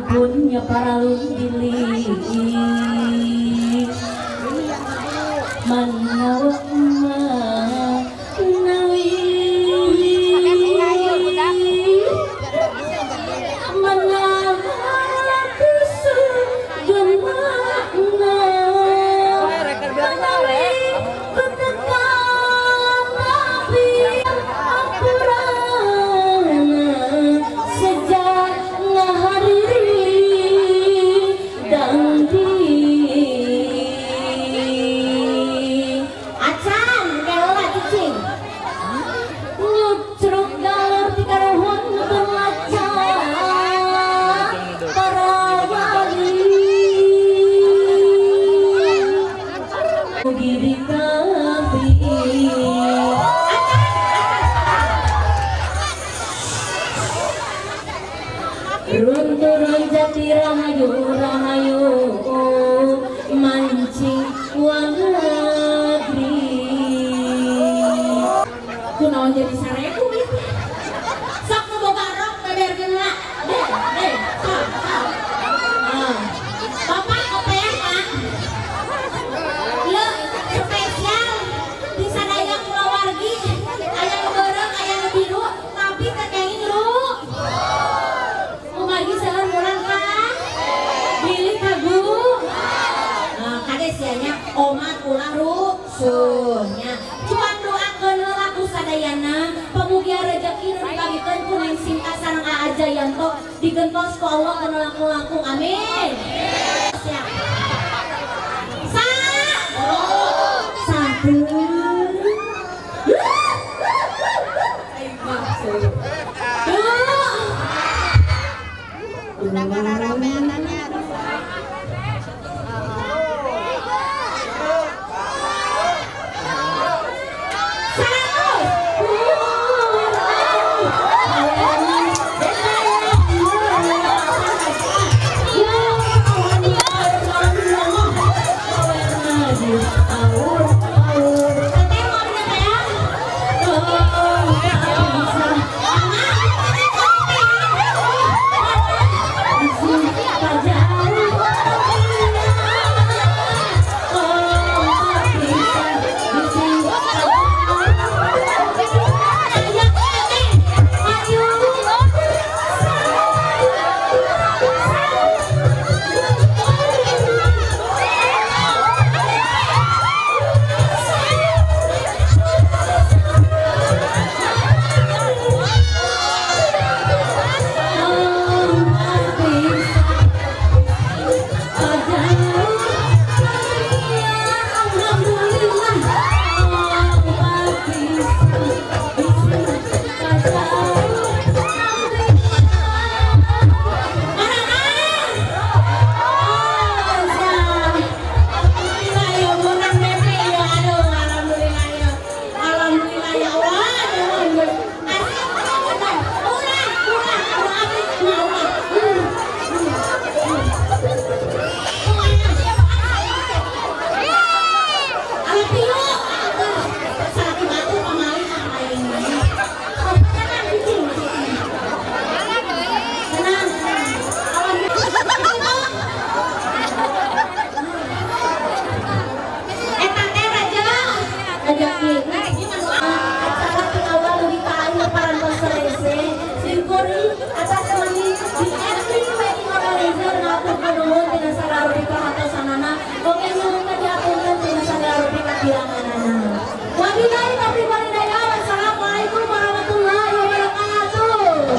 Ampunnya para lili Turun jati rahayu rahayu mancing wanagri kunaon jadi sarebu gitu sok nu boga rok beberkeun lah deh deh sok sok bapak kopeah pak ieu spesial di sadaya kulawargi aya nu beureum aya nu biru tapi teu kenging ru kumargi seueur murang ka bilih kagu nah kade sia nya omat ulah rusuhnya cuman doakeun heula ku sadayana pamugia rejeki nu dipamikeun ku Neng Sinta sareng Aa Jayanto digentos ku Allah kana langkung-langkung amin. Siap. Sa. Satu. Dua. Udah rame-rameannya.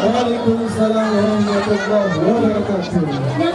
Waalaikumsalam warahmatullahi wabarakatuh.